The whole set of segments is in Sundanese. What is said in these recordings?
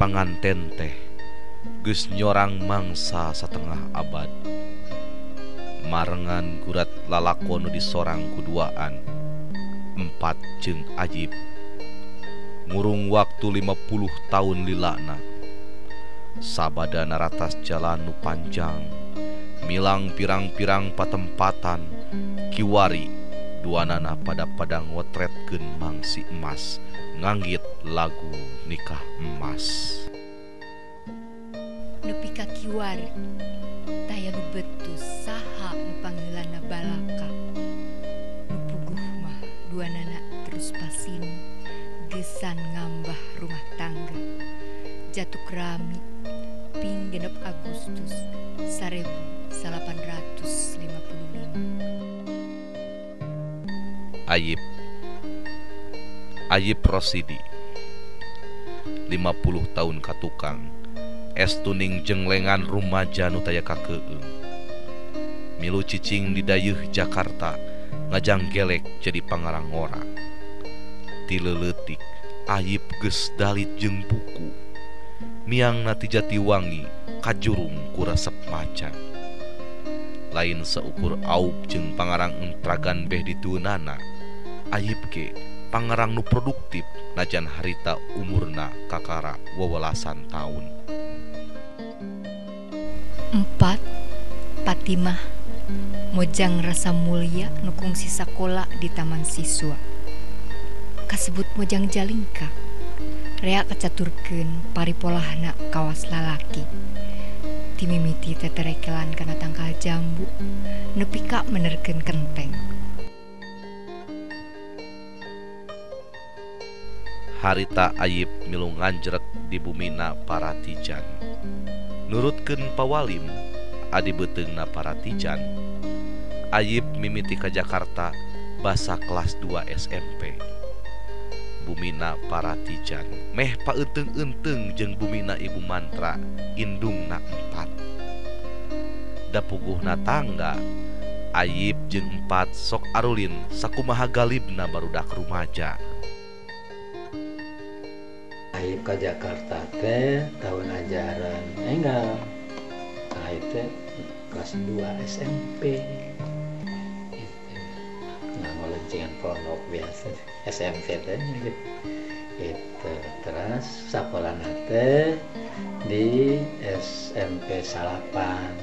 Panganten teh geus nyorang mangsa satengah abad. Marengan gurat lalakon nu disorang kuduaan Empat jeung Ajib. Ngurung waktu 50 tahun lilana. Sabada naratas jalan nu panjang, milang pirang-pirang patempatan, kiwari duanana pada padang ngotretkeun mangsi emas, nganggit lagu nikah emas. Nepi ka kiwari taya nu betus saha nu pangheulana balaka. Nu puguh mah duanana terus pasin gesan ngambah rumah tangga. Jatuk rami ping 6 Agustus 1855. Ayib Rosidi 50 tahun katukang estuning jenglengan rumaja nu taya kakeung. Milu cicing di dayeuh Jakarta ngajang gelek jadi pangarang ngora. Ti leuletik Ayib geus dalit jeung buku. Miangna ti Jatiwangi kajurung ku resep maca. Lain seukur aup jeung pangarang entragan beh ditueunana, Ayib ge pangarang nu produktif najan harita umurna kakara 18 tahun. 4. Fatimah mojang rasa mulia nu kungsi sakola di taman siswa. Kasebut mojang jalingka. Rea kacaturkeun paripolahna kawas lalaki. Timimiti teterekelan kana tangkal jambu nepi ka menerkeun kenteng. Harita Ayib milu nganjrek di bumina Paratijan. Nurutkeun pawalim adi beuteungna Paratijan. Ayib mimiti ka Jakarta basa kelas 2 SMP. Bumina Paratijan meh paeuteng-euteng jeung bumina Ibu Mantra indungna 4. Da puguhna tangga Ayib jeung 4 sok arulin sakumaha galibna barudak rumaja. Ayib ka Jakarta teh tahun ajaran enggal. Ayib teh kelas 2 SMP. Gitu. Nah, ngolencingan pondok biasa SMP teh gitu. Gitu. Terus sakolana teh di SMP Salapan.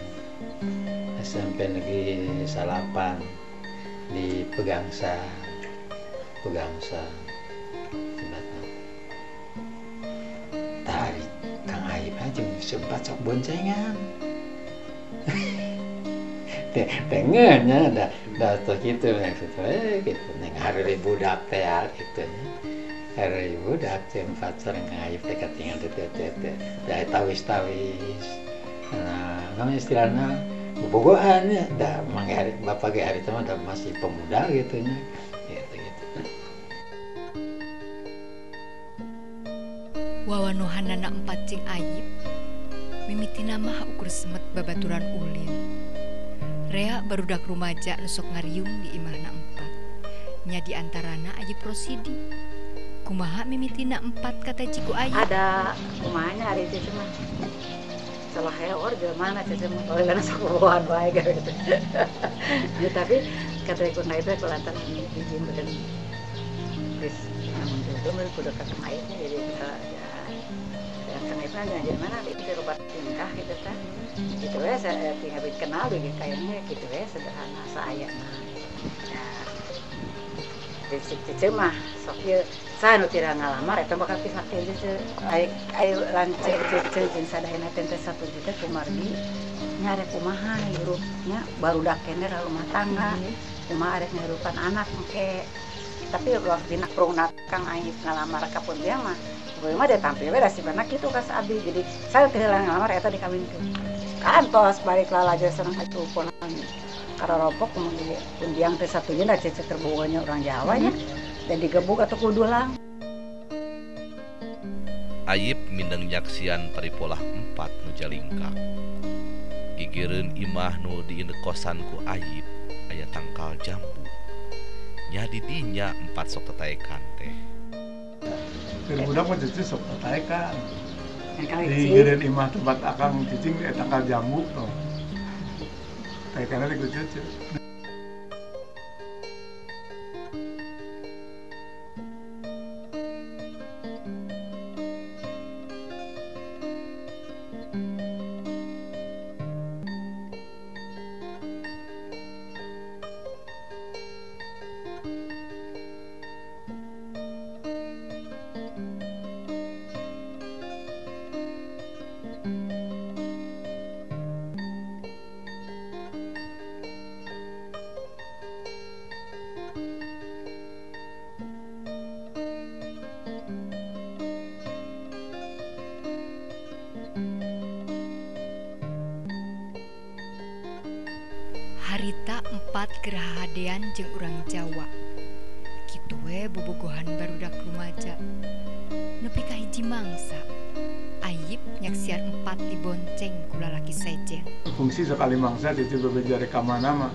SMP Negeri Salapan di Pegangsaan. Pegangsaan. Tari Kang Ayib aja sempat sok boncengan. Tengahnya dah tuh gitu maksudnya gitu. Neng hari budak teh gitu nya. Hari budak teh empat sareng Kang Ayib teh katingal teh teh teh. Dah tawis-tawis. Nah, namanya istilahnya bobogohan ya. Dah mangga hari bapak ge hari teh mah masih pemuda gitu nya. Gitu gitu. Wawanohanana 4 jeung Ayib mimitina mah ukur semet babaturan ulin. Rea barudak rumaja nu sok ngariung di imahna 4. Nya di antarana Ayib Rosidi. Kumaha mimitina 4 kata ciku Ayib? Ada kumahanya hari itu mah. Salah heor mana cece mah baheulana sok bobogohan wae gitu. Ya, tapi kata ku na itu kulantaran izin beureun geus namun jodoh meureun kudu ka Kang Ayibnya jadi kita ya Kang Ayib mah jadi mana itu loba tingkah gitu teh. Gitu we saya tinggal kenal gitu kayaknya gitu we sederhana saayana. Ya prinsip cece mah sok ieu saha nu tidak ngalamar eta bakal pihak cece ai ai lanceuk cece jeung sadayana teh 1 juta kumargi nya arek kumaha hirupnya barudak keneh rumah tangga kumaha arek ngirupan anak engke. Tapi waktu dina prungna Kang Ayib ngalamar ka pun dia mah gue mah dia tampil we da sifatna kitu ka abdi. Jadi saya teu ngalamar eta dikawinkeun. Kantos balik lalajo sareng atuh ponan karorompok kumaha pun diang teh satunya da cece terboganya orang Jawa nya dan digebuk atau kudulang. Ayib mindeng nyaksian paripolah 4 nu jalingkak. Gigireun imah nu diindekosan ku Ayib aya tangkal jambu. Nya di dinya 4 sok tataekan teh. Keur budak mah cece sok tataekan. Di geureun imah tempat akang cicing di tangkal jambu tuh. Kaitannya di cucu. Harita empat gerahadean jeung urang Jawa. Kitu we bobogohan barudak rumaja. Nepi ka hiji mangsa. Ayip nyaksian empat dibonceng ku lalaki sejen. Fungsi sekali mangsa cucu bebeja rek ka mana mah.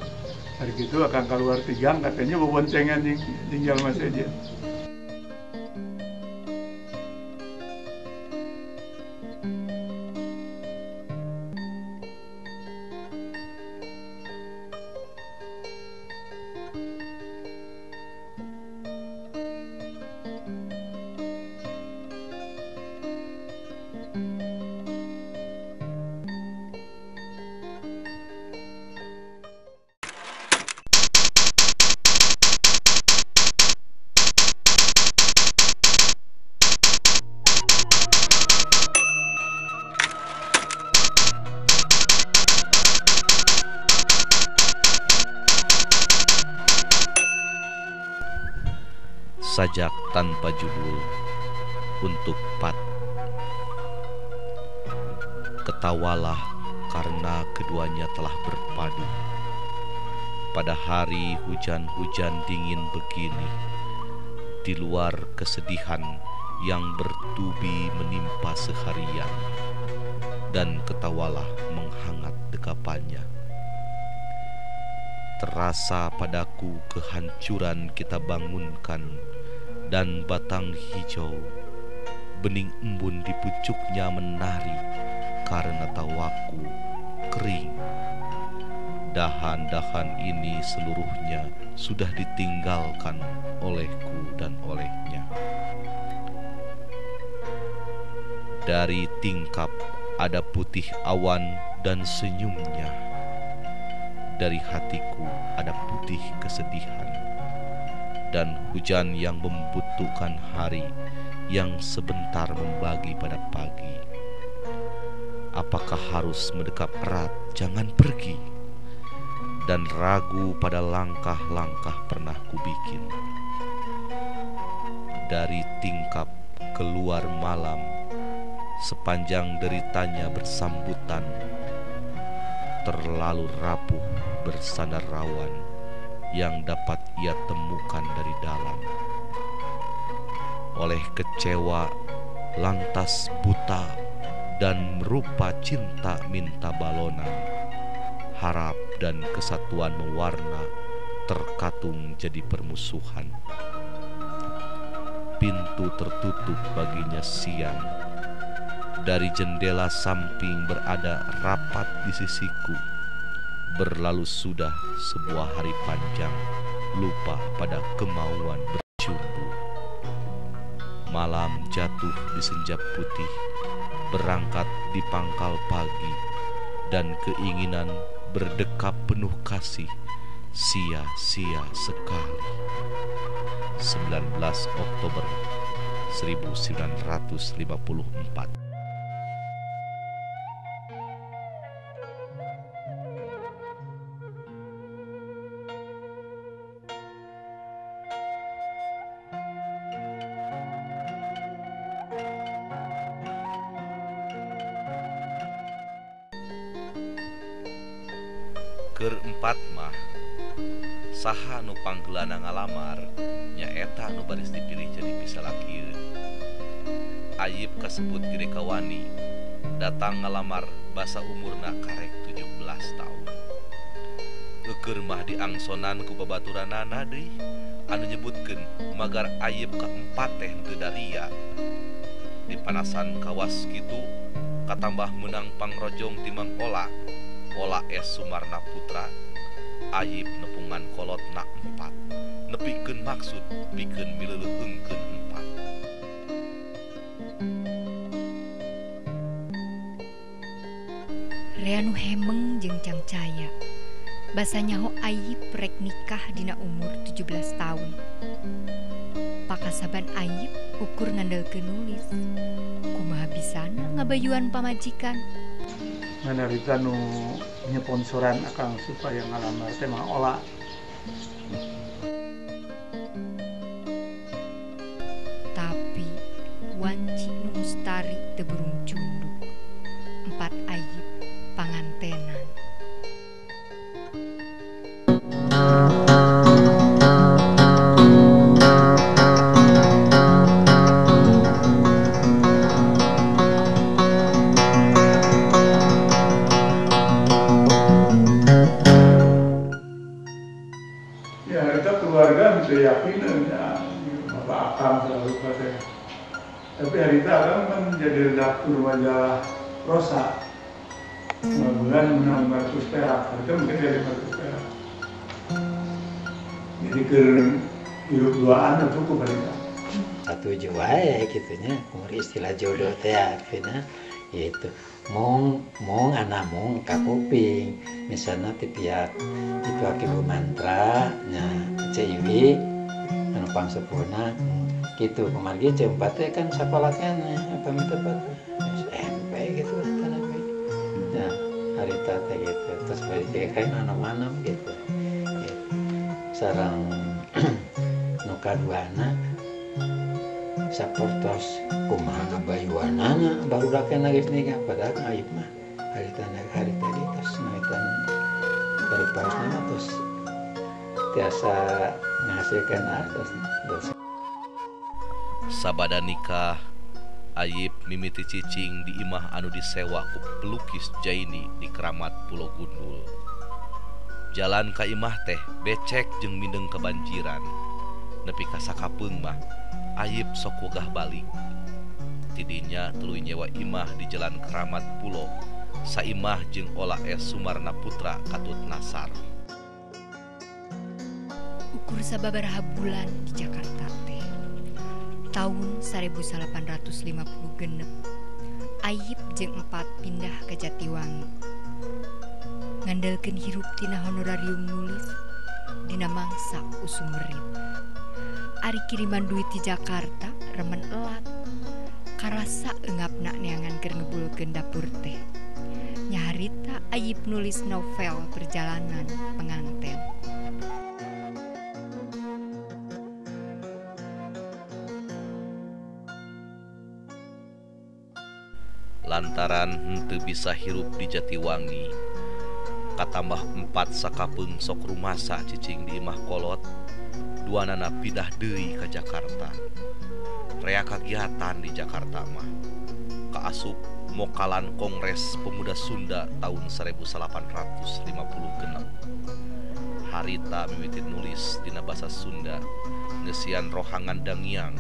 Hari gitu akan keluar tigang katanya boboncengan jeung jalma sejen. Sajak tanpa judul untuk Pat. Ketawalah karena keduanya telah berpadu. Pada hari hujan-hujan dingin begini, di luar kesedihan yang bertubi menimpa seharian, dan ketawalah menghangat dekapannya. Terasa padaku kehancuran kita bangunkan, dan batang hijau bening embun di pucuknya menari karena tawaku kering. Dahan-dahan ini seluruhnya sudah ditinggalkan olehku dan olehnya. Dari tingkap ada putih awan dan senyumnya. Dari hatiku ada putih kesedihan dan hujan yang membutuhkan hari yang sebentar membagi pada pagi. Apakah harus mendekap erat, jangan pergi, dan ragu pada langkah-langkah pernah kubikin. Dari tingkap keluar malam, sepanjang deritanya bersambutan, terlalu rapuh bersandar rawan yang dapat ia temukan dari dalam. Oleh kecewa lantas buta dan merupa cinta minta balonan. Harap dan kesatuan mewarna terkatung jadi permusuhan. Pintu tertutup baginya siang. Dari jendela samping berada rapat di sisiku. Berlalu sudah sebuah hari panjang, lupa pada kemauan bercumbu. Malam jatuh di senja putih, berangkat di pangkal pagi, dan keinginan berdekap penuh kasih, sia-sia sekali. 19 Oktober 1954. Keempat mah saha nu panggeulana ngalamar nyaeta nu baris dipilih jadi pisalakieun. Ayib kasebut gede kawani datang ngalamar basa umurna karek 17 tahun. Eukeun mah diangsonan ku babaturanana deui anu nyebutkeun magar Ayib kaempat teh henteu daria. Dipanasan kawas kitu Katambah menang pangrojong ti Mang Ola, Ola S. Sumarna Putra, Ayib nepungan kolot na empat, nepikeun maksud pikeun mileuleungkeun empat. Rea nu hemeng jeung cangcaya. Basa nyaho Ayib rek nikah dina umur 17 tahun. Pakasaban Ayib ukur ngandelkeun nulis. Kumaha bisana ngabayuan pamajikan. Nganarita nu nyeponsoran akang supaya ngalamar teh Mang Ola. Tapi wanci nu mustari teu burung cunduk. Empat Ayib pangantenan. Ya, kita keluarga bisa yakin ya, bapak akang selalu katanya. Tapi harita akang kan jadi redaktur majalah Rosa. 5 bulan menang 500 perak, harita mungkin jadi 500 perak. Jadi ke hidup duaan cukup harita. Satu wae gitunya, umur istilah jodoh teh artinya yaitu mong mong anak mong kakuping misalnya ti pihak itu akibu mantra nya Ciwi anu pangsepuna gitu kumargi C4 teh kan sakola keneh apa tepat SMP gitu tanah nah harita teh gitu terus balik kan anom-anom gitu, gitu. Sareng nu kaduana sapertos kumaha ngabayuanana barudak geus nikah padahal aib mah harita harita ge tos ngawitan bari mah tos tiasa menghasilkan artos. Sabada nikah Ayib mimiti cicing di imah anu disewa ku pelukis Jaini di Keramat Pulo Gundul. Jalan ka imah teh becek jeung mindeng kebanjiran. Nepi ka sakapeung mah Ayib sok wegah balik. Tidinya tuluy nyewa imah di Jalan Keramat Pulo, saimah jeung Ola S. Sumarna Putra katut Nasar. Ukur sababaraha bulan di Jakarta teh. Tahun 1856 Ayib jeung empat pindah ke Jatiwangi. Ngandelkeun hirup tina honorarium nulis dina mangsa usum merit. Ari kiriman duit di Jakarta remen elat. Karasa engapna neangan keur ngebulkeun dapur teh. Nyaharita Ayib nulis novel perjalanan penganten. Lantaran henteu bisa hirup di Jatiwangi, katambah empat sakapeung sok rumasa cicing di imah kolot, duanana pindah deui ka Jakarta. Rea kagiatan di Jakarta mah kaasup mokalan Kongres Pemuda Sunda tahun 1856. Harita mimiti nulis dina basa Sunda, ngeusian rohangan dangiang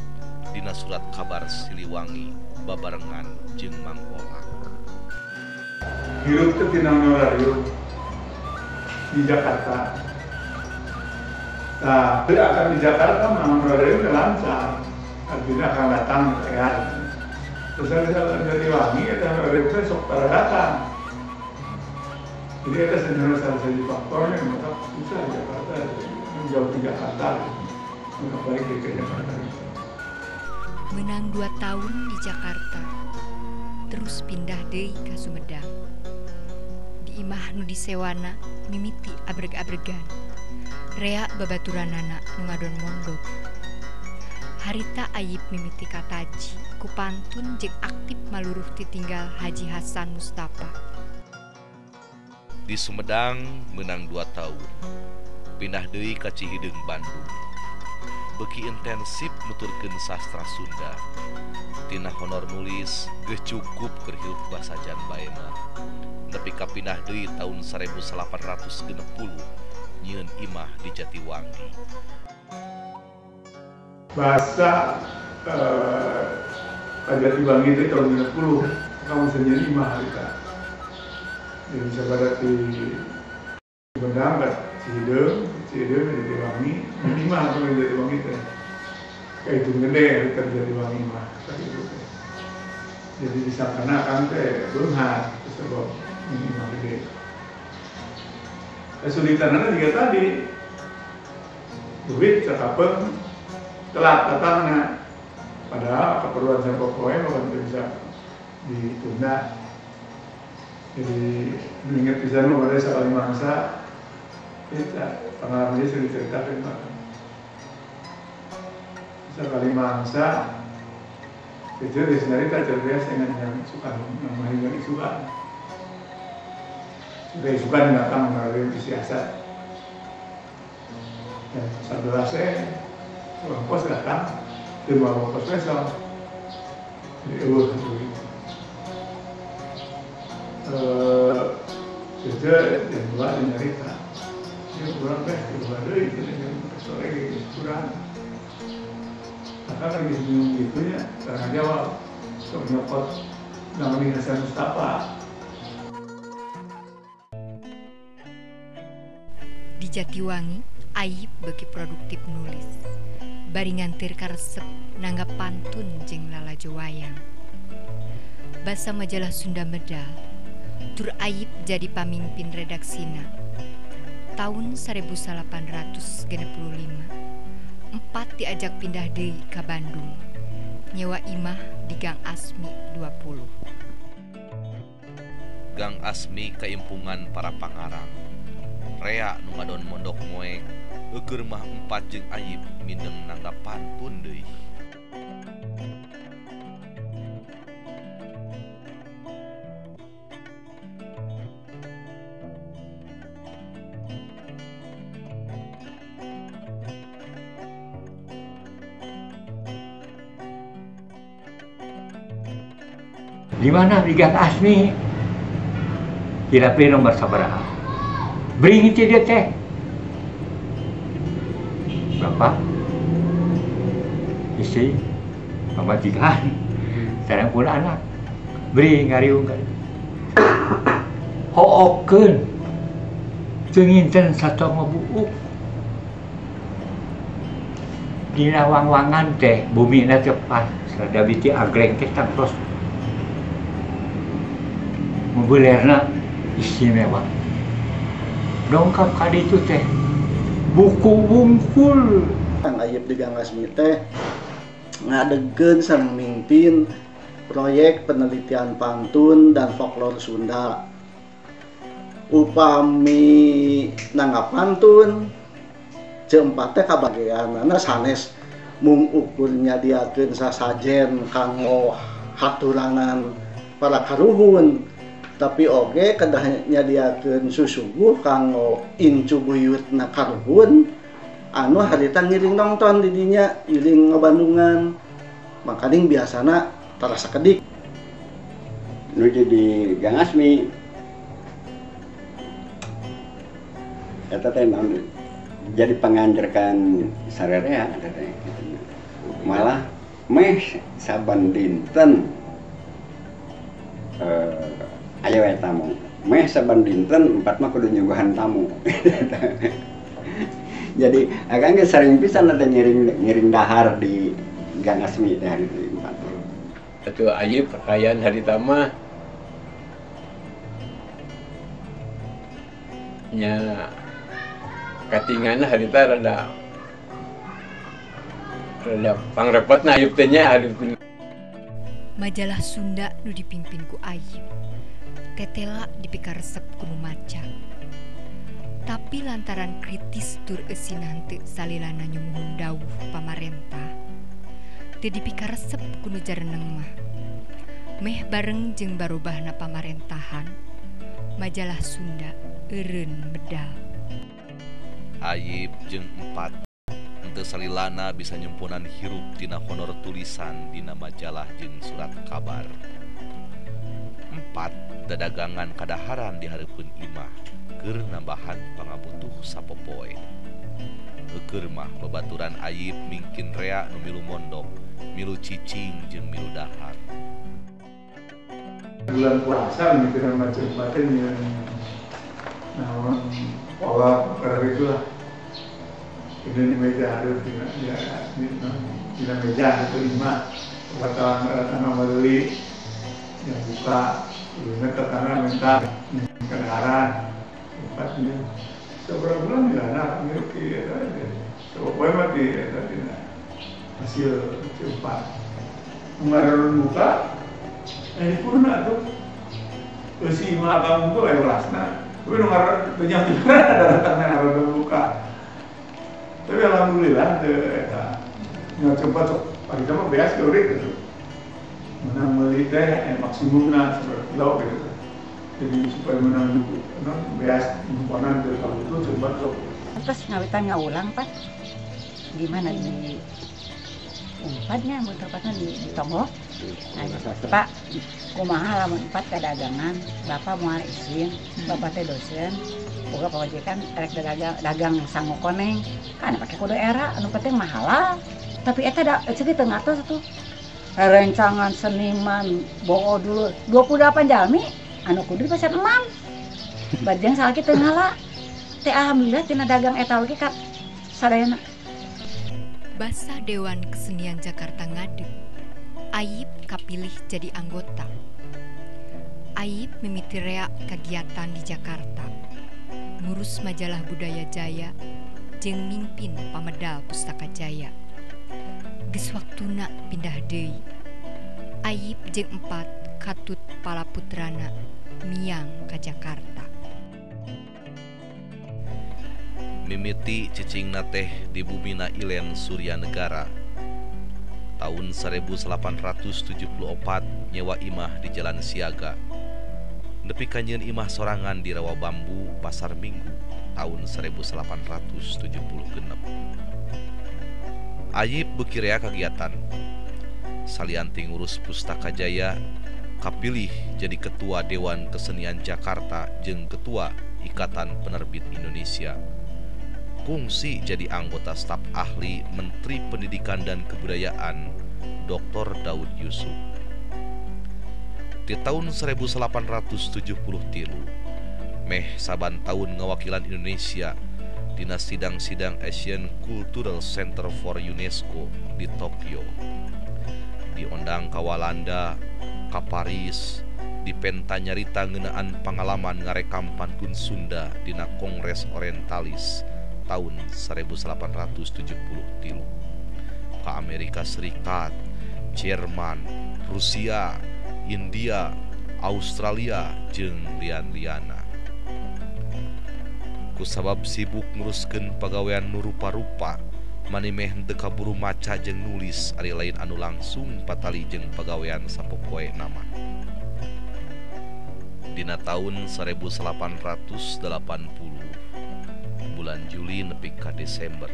dina surat kabar Siliwangi babarengan jeung Mang Ola. Hirup teh tina honorarium di Jakarta. Nah, teu akan di Jakarta mah honorarium teh lancar. Artinya akan datang ya. Terus saya dari Wangi eta honorarium teh sok tara datang. Jadi eta sebenarnya salah satu faktornya maka susah di Jakarta, menjauh di Jakarta, maka balik ke Jakarta. Menang 2 tahun di Jakarta, terus pindah deui ka Sumedang. Di imah nu disewana mimiti abreg-abregan. Rea babaturanana nu ngadon mondok. Harita Ayib mimiti kataji ku pantun jeung aktif maluruh titinggal Haji Hasan Mustafa. Di Sumedang menang 2 tahun, pindah deui ka Cihideung Bandung. Beki intensif nuturkeun sastra Sunda. Tina honor nulis geus cukup keur hirup basajan bae mah. Nepi ka pindah deui tahun 1860 nyieun imah di Jatiwangi. Bahasa Jatiwangi itu tahun 60. Kamu bisa jadi imah harita. Jadi sabada di Sumedang ka Cihideung, Cihideung Jatiwangi, imah atau Jatiwangi teh. Kahitung gede harita Jatiwangi mah sakitu teh. Jadi disangkana akang teh beunghar sebab ini imah gede. Kesulitannya juga tadi duit cakapeung telat datangnya, padahal keperluan sapopoe bukan bisa ditunda. Jadi mengingat pisan mah pada sekali mangsa kita pengalaman dia sudah diceritakan Pak. Sekali mangsa itu di sini kita cerita dengan yang suka namanya isukan. Sudah isukan datang melalui siasat. Dan 11 orang pos datang, di bawah pos besok. Jadi itu yang dua nyarita. Ini kurang deh, dua deh, ini sore kurang. Maka lagi senyum gitu ya, karena jawab, sok nyokot namanya Hasan Mustafa. Di Jatiwangi, Ayip beuki produktif nulis. Bari ngantir karesep nanggap pantun jeung lalajo wayang. Basa majalah Sunda Medal, tur Ayip jadi pamimpin redaksina. Tahun 1865, Empat diajak pindah deui ka Bandung. Nyewa imah di Gang Asmi 20. Gang Asmi kaimpungan para pangarang. Rea nu ngadon mondok moek, eueur mah Empat jeung Ayip mindeng nanggap pantun deui. Di mana di Gang Asmi? Kira-kira nomor sabaraha. Bring itu dia teh. Berapa? Istri, pamajikan, sareng pun anak. Bring ngariung kali. Hookeun. Teu nginten satong buuk. Dina wang-wangan teh bumina teh pas rada biti agreng teh tangtos. Mobilerna istimewa. Dongkap ka ditu teh buku wungkul. Kang Ayip di Gang Asmi teh ngadegkeun sareng mimpin proyek penelitian pantun dan folklore Sunda. Upami nanggap pantun Ceu Empat teh kabageanana sanes mung ukur nyadiakeun sasajen kanggo haturanan para karuhun, tapi oge kedah nyadiakeun susuguh kanggo incu buyutna karuhun anu harita ngiring nonton di dinya, ngiring ngabandungan. Makaning biasana tara sakedik. Nuju di Gang Asmi eta teh naon jadi panganjerkan sarerea eta teh gitu. Malah meh saban dinten aya we tamu. Meh saban dinten Empat mah kudu nyuguhan tamu. Jadi akang ge sering pisan teh ngiring dahar di Gang Asmi teh hari Empat. Atuh Ayip pakaian harita mah nya katingana harita rada rada pangrepotna Ayip teh nya harita. Majalah Sunda nu dipimpin ku Ayip tetela dipikaresep ku nu maca. Tapi lantaran kritis tur eusina henteu salilana nyumuhun dawuh pamarentah, teu dipikaresep ku nu jareneng mah. Meh bareng jeung barobahna pamarentahan, majalah Sunda eureun medal. Ayip jeung Empat henteu salilana bisa nyumponan hirup tina honor tulisan dina majalah jeung surat kabar. Empat dadagangan kadaharan di hareupeun imah keur nambahan pangabutuh sapopoe. Eueur mah babaturan Ayip mingkin rea nu milu mondok, milu cicing jeung milu dahar. Bulan puasa mikiran macam-macam yang naon pola perkara itulah. Ini di meja harus di meja itu lima kata beli yang buka ini tetangga minta kendaraan tempatnya seberapa bulan di anak miliki ya seberapa mati ya tidak hasil cepat kemarin buka ini purna tuh si ima kamu tuh lasna tapi dengar banyak juga ada datangnya harus buka. Tapi alhamdulillah nggak coba sok pagi sama beas goreng gitu. Menang beli teh maksimumnya seberapa kilo gitu. Jadi supaya menang beas komponen dari kamu itu coba sok. Terus ngawitan ngaulang Pak, gimana di Unpadnya, mun tepatnya di Tonggoh. Nah, Pak, kumaha lamun empat kadagangan, Bapak moal izin, Bapak teh dosen. Boga pawajikan rek dagang sangu koneng kan pakai kode era anu penting mah halal tapi eta da ceuki teu ngartos atuh rencangan seniman boo dulu 28 jalmi anu kudu di pasar emam bajang salaki teu ngala teh alhamdulillah tina dagang eta oge ka sadayana. Basa Dewan Kesenian Jakarta ngadeg Ayip kapilih jadi anggota. Ayip mimiti rea kegiatan di Jakarta, ngurus majalah Budaya Jaya jeung mimpin pamedal Pustaka Jaya. Geus waktuna pindah deui. Ayip jeung empat katut palaputrana miang ka Jakarta. Mimiti cicingna teh di bumina Ilen Surya Negara. Tahun 1874 nyewa imah di Jalan Siaga. Nepi ka nyieun imah sorangan di Rawa Bambu Pasar Minggu tahun 1876. Ayip beuki rea kagiatan. Salian ti ngurus Pustaka Jaya, kapilih jadi Ketua Dewan Kesenian Jakarta jeung Ketua Ikatan Penerbit Indonesia. Kungsi jadi anggota staf ahli Menteri Pendidikan dan Kebudayaan Dr. Daud Yusuf. Di tahun 1873, meh saban tahun ngawakilan Indonesia dina sidang-sidang Asian Cultural Center for UNESCO di Tokyo. Diondang ka Walanda, ka Paris, dipenta nyarita ngeunaan pangalaman ngarekam pantun Sunda dina Kongres Orientalis tahun 1873. Ka Amerika Serikat, Jerman, Rusia, India, Australia jeung lian-liana. Kusabab sibuk nguruskeun pagawean nu rupa-rupa, manimeh henteu kaburu maca jeung nulis ari lain anu langsung patali jeung pagawean sapopoe nama. Dina taun 1880 bulan Juli nepi ka Desember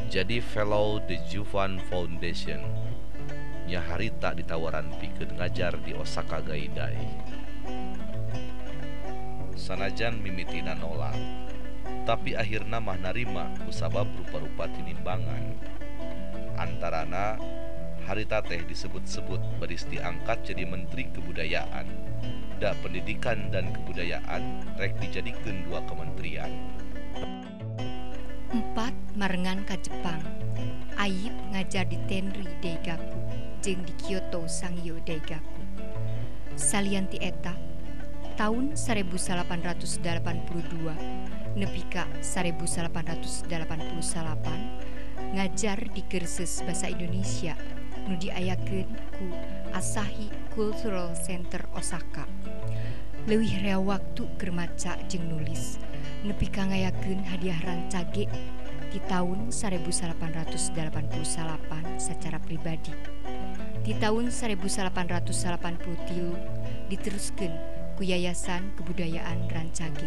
jadi fellow the Juvan Foundation. Nya harita ditawaran pikeun ngajar di Osaka Gaidai. Sanajan mimitina nolak, tapi akhirna mah narima kusabab rupa-rupa tinimbangan. Antarana harita teh disebut-sebut baris diangkat jadi Menteri Kebudayaan. Da pendidikan dan kebudayaan rek dijadikeun dua kementerian. Empat marengan ka Jepang. Ayip ngajar di Tenri Daigaku jeung di Kyoto Sangyo Daigaku. Salian ti eta, tahun 1882 nepi ka 1888 ngajar di kursus bahasa Indonesia nu diayakeun ku Asahi Cultural Center Osaka. Leuwih rea waktu keur maca jeung nulis nepi ka ngayakeun hadiah rancage di tahun 1888 secara pribadi. Di tahun 1883 diteruskeun ku Yayasan Kebudayaan Rancage.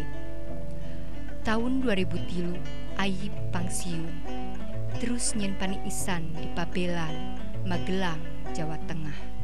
Tahun 2003 Ayip pangsiun terus nyen paniisan di Pabelan, Magelang, Jawa Tengah.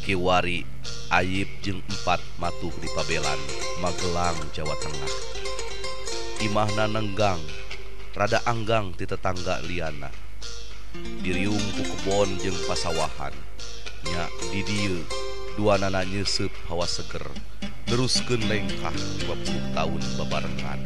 Kiwari Ayib jeung 4 matuh di Pabelan, Magelang, Jawa Tengah. Imahna nenggang, rada anggang ti tetangga liana. Diriung ku kebon jeung pasawahan. Nya di dieu duanana nyeuseup hawa seger, neruskeun lengkah 20 tahun babarengan.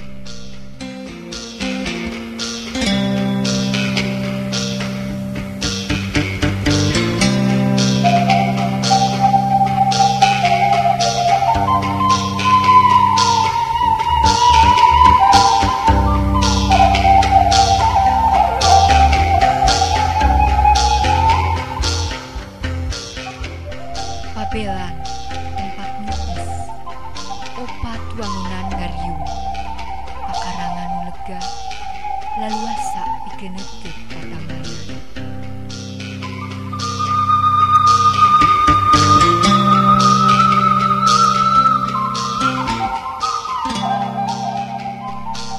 Pabelan tempat niis, opat wangunan ngariung, pakarangan nu lega, laluasa pikeun neuteuk patamanan.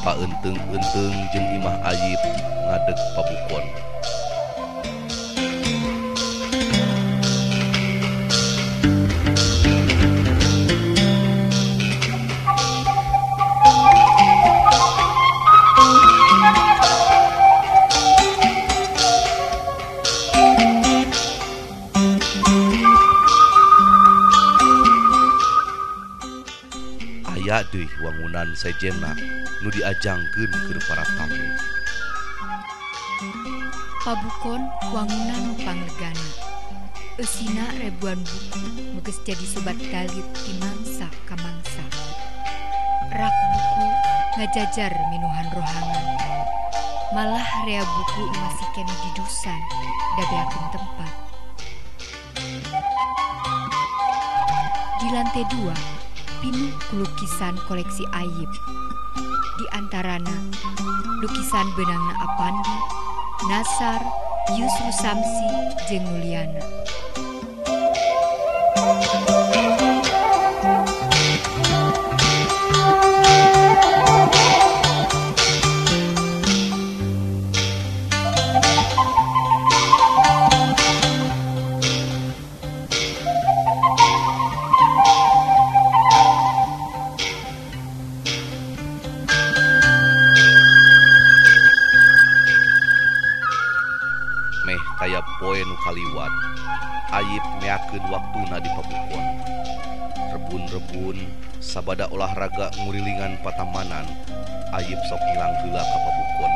Paeunteung-eunteung jeung Imah Ayib ngadeg pabukon. Aya deui wangunan sejenna nu diajangkeun keur para tamu. Pabukon wangunan nu panglegana. Eusina ribuan buku nu geus jadi sobat galit ti mangsa ka mangsa. Rak buku ngajajar minuhan rohangan. Malah rea buku nu masih keneh didusan da beakeun tempat. Di lantai 2 pinuh ku lukisan koleksi Ayib. Di antarana lukisan benangna Apandi, Nasar, Yusru Samsi, jeung Mulyana. Meh kaya poe nu kaliwat, Ayib meakeun waktuna di pabukon. Rebun-rebun sabada olahraga ngurilingan patamanan, Ayib sok ngilang heula ka pabukon.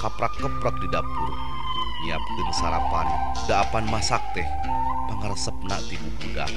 Kaprak-keprak di dapur, nyiapkeun sarapan, daapan masak teh, pangaresepna ti bubudak.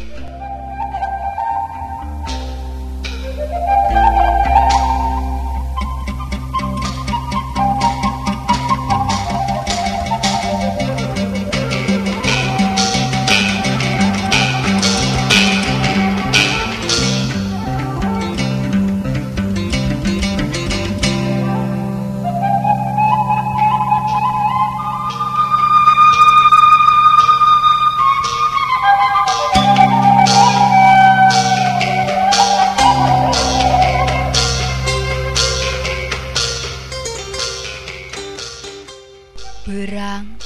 Berang,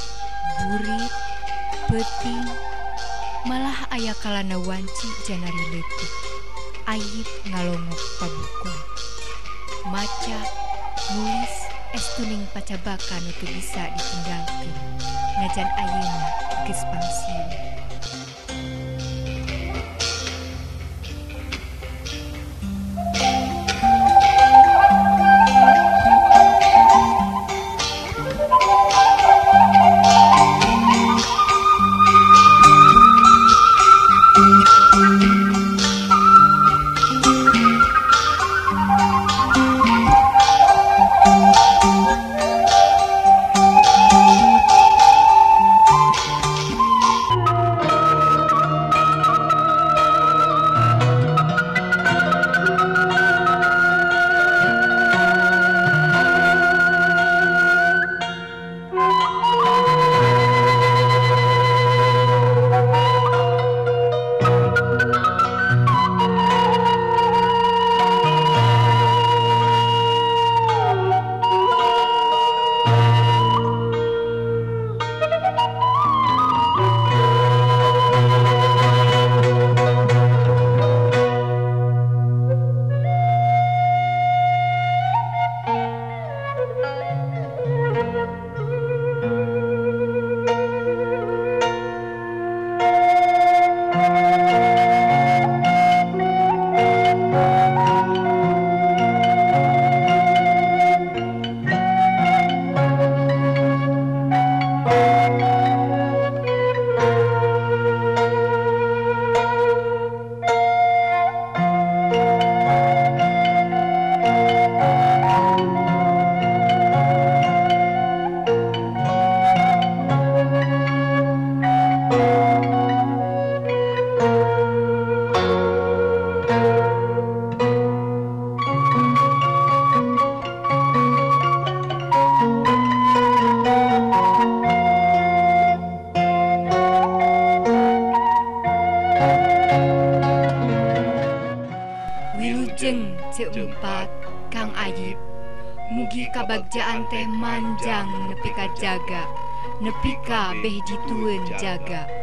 burit, peuting, malah aya kalana wanci janari leutik. Ayib ngalongok pabukon. Maca, nulis, estuning pacabakan nu teu bisa ditinggalkeun. Najan ayeuna geus pangsiun. Wilujeng Ceumpat Kang Ayip, mugi kabagjaan teh manjang nepi ka jaga, nepi ka beh jitueun jaga.